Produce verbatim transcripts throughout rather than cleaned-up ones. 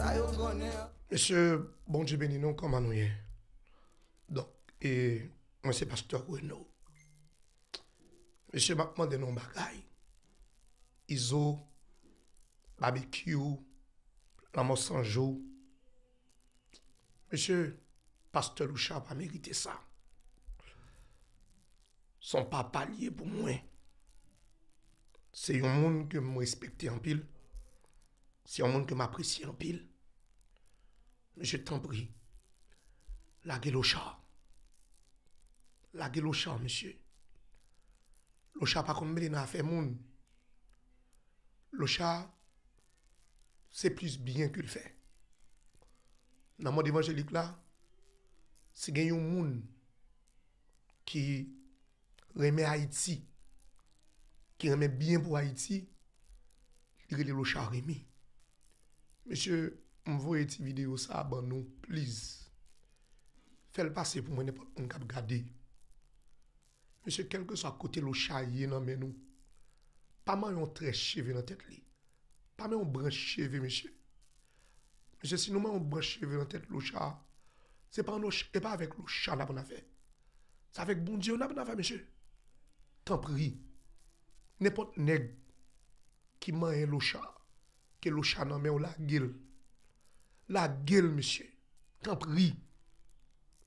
Sa yo konnen. Mesye, Bondye beni nou, kòman nou ye? Donk, e, mwen se pastè Reno. Mesye, m ap mande nou yon bagay. Izo, Babekyou, Lanmò San Jou. Mesye, pastè Louchard pa merite sa. Se yon papa li ye pou mwen. Se yon moun ke m respekte anpil. Se yon moun ke m apresye anpil. Mesye, tanpri, lage Louchard. Lage Louchard, mesye. Louchard pa konn mele nan afè moun. Louchard, se plis byen ke l fè. Nan mond evanjelik la, si gen yon moun ki renmen Ayiti, ki renmen byen pou Ayiti, li rele Louchard Remy. Mesye, m voye ti videyo sa a ban nou, please. Fè l pase pou mwen, nenpòt moun k ap gade. Mesye, kèlkeswa kote Louchard ye nan men nou, pa manyen yon trè cheve nan tèt li. Pa manyen yon branch cheve, mesye. Mesye, si nou manyen yon branch cheve nan tèt Louchard, se pa, e pa avèk Louchard n ap annafè. Se avèk Bondye nou ap annafè, mesye. Tanpri, nenpòt nèg ki manyen Louchard, ke Louchard nan men w, lage l. Lage l, mesye. Tanpri.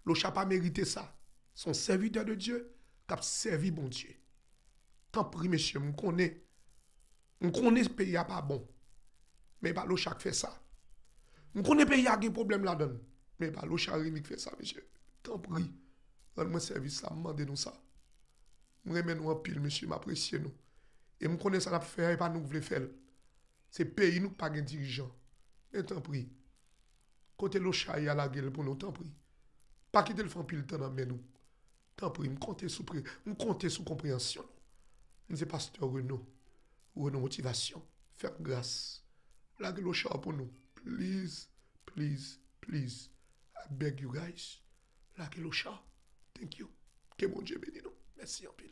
Louchard pa merite sa. Se yon sèvitè de Dye k ap sèvi Bondye. Tanpri, mesye, m konnen. M konnen peyi a pa bon. Men e pa Louchard k fè sa. M konnen peyi a gen pwoblèm ladan l. Men e pa Louchard Remy k fè sa, mesye. Tanpri. Rann mwen sèvis la, m mande nou sa. M renmen nou anpil, mesye, m apresye nou. E m konnen sa n ap fè a, e pa nou k vle fè l. Se peyi nou k pa gen dirijan. Men tanpri, kote Louchard ye a, lage l pou nou, tanpri. Pa kite l fè anpil tan nan men nou. Tanpri, m konte sou pre, m konte sou konpreyansyon nou. M se pastè Reno, Reno Motivasyon. Fè m gras. Lage Louchard pou nou. Please, please, please. I beg you guys. Lage Louchard. Thank you. Ke Bondye beni nou. Mèsi anpil.